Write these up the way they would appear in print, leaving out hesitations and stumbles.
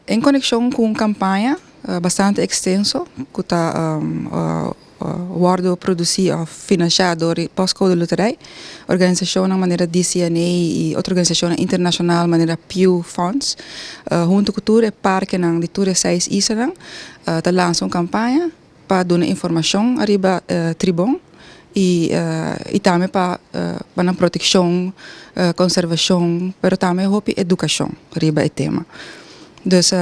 En konekshon ku un kampaña bastante ekstenso ku ta wòrdu produsí òf finansiá dor di Postcode Loterij, organisashonnan manera DCNA i otro organisashonnan internashonal manera Pew Funds, huntu ku tur e parkenan di tur e seis islanan ta lansa un kampaña pa duna informashon ariba tribon i i tambe pa pa nan protekshon, konservashon, pero tambe hopi edukashon riba e tema. Dus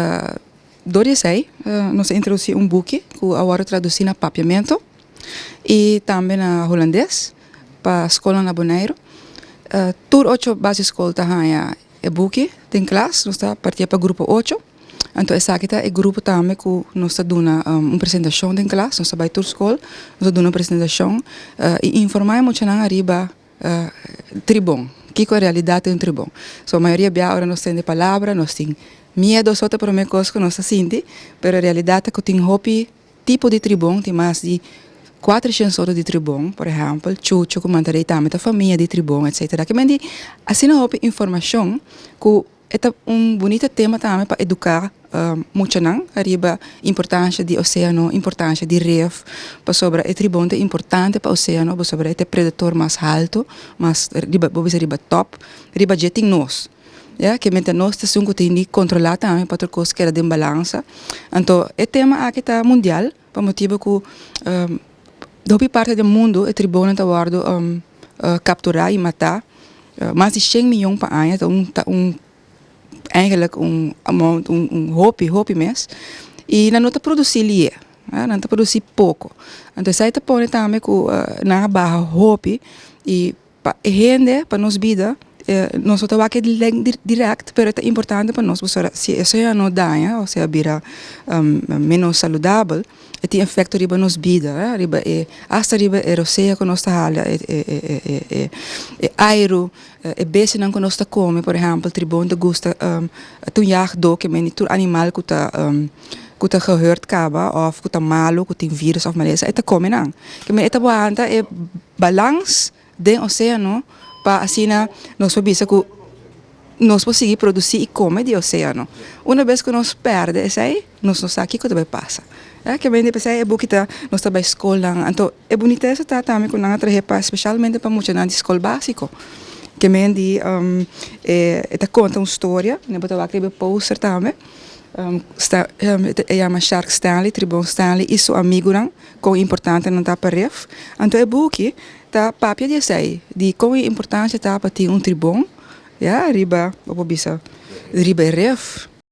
dor di esei nos a introdusí un buki ku a wòrdu tradusí na papiamentu i tambe na hulandes pa skolnan na Boneiru. Tur ocho basiskol ta haña e buki den klas, nos ta partié pa grupo ocho. Anto esaki ta e grupo tambe ku nos ta duna un presentashon den klas, nos ta bai tur skol, nos ta duna un presentashon i informá e muchanan ariba tribon, kiko e realidat di un tribon. So mayoria bia ora nos tende palabra nos tin miedo so ta prome kos ku nos ta sinti, pero e realidat ta ku tin hopi tipo di tribon, tin mas di kuatershen sorto di tribon, por ehèmpel chucho ku mantarei tambe ta famia di tribon etsetera. Ke men di asina hopi informashon ku E ta un bunita tema tambe pa eduká muchanan riba importansha di oséano, importansha di ref, pasobra e tribon ta importante pa oséano pasobra e ta e predator mas haltu, mas riba bo bisa riba tòp, riba dje tin nos. Ya, ke mester nos ta esun ku tin di kontrolá tambe pa tur kos keda den balansa. Anto e tema aki ta mundial pa motibu ku hopi parti den mundu e tribonnan ta wòrdu kapturá i matá. Mas di shen miyon pa aña ta un ta un eigenlijk un amount un un hopi hopi mes y nan no ta produci lié nan ta produci poco anto esai ta pone tambe cu nan a baha hopi y pa e hende pa nos bida nos no ta wak e direct pero e ta importante pa nos pasobra si esei a no daña osea a bira menos saludabel. E tin efecto riba nos bida, riba e hasta riba e rosea cu nos ta hala, e e e airu, e bestianan cu nos ta come, por ehempel tribon ta gusta ta un jaagdor ke mende tur animal cu ta cu ta gehurt caba of cu ta malo cu tin virus of malesa e ta come nan. Ke mende e ta wanta e balans den oceano pa asina nos por bisa cu nos por sigui produci y come di oceano. Una bes cu nos perde esey, nos no sa kico ta bay pasa. Ya ke bende p'esey e buki ta nos ta bay scolnan. Anto e bunitesa ta tambe cu nan a trahe pa specialmente pa muchanan di scol basico. Ke men di e ta conta un storia, bo ta wak riba e poster tambe, e yama Shark Stanley, Tribon Stanley y su amigunan. Kon importante nan ta pa ref. Anto e buki ta papia di esei, di kon e importancia ta pa tin un tribon, ya, riba, bo por bisa, riba e ref.